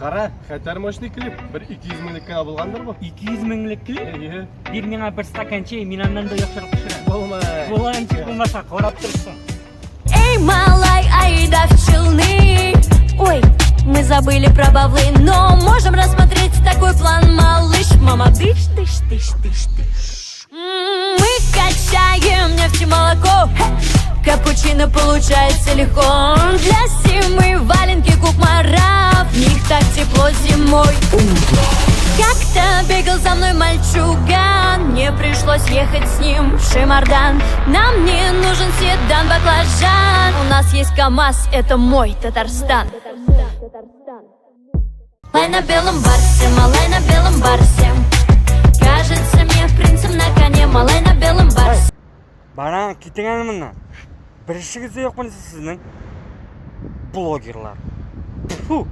Кара, хәтәр мощный клип. Бер 200 меңлек кенә булгандыр бу. 200 меңлек клип? Әйе. Бир миңа бер стакан чәй, мин аннан да яхшырак төшерәм. Булмай. Була ничек булмаса, карап торсын. Эй, малай, айда в Челны. Ой, мы забыли про бавлы, но можем рассмотреть такой план, малыш. Мама, дыш, дыш, дыш, дыш, дыш. Мы качаем нефть и молоко. Капучино получается легко. Для зимы валенки кукмара, в них так тепло зимой. Как-то бегал за мной мальчуган, мне пришлось ехать с ним в Шемардан. Нам не нужен седан, баклажан, у нас есть КамАЗ, это мой Татарстан. Малай на белом барсе, малай на белом барсе. Кажется мне принцем на коне, малай на белом барсе. Барам, китең әле моннан. Бер эшегез дә юкмыни сезнең? Блогерлар. Фу.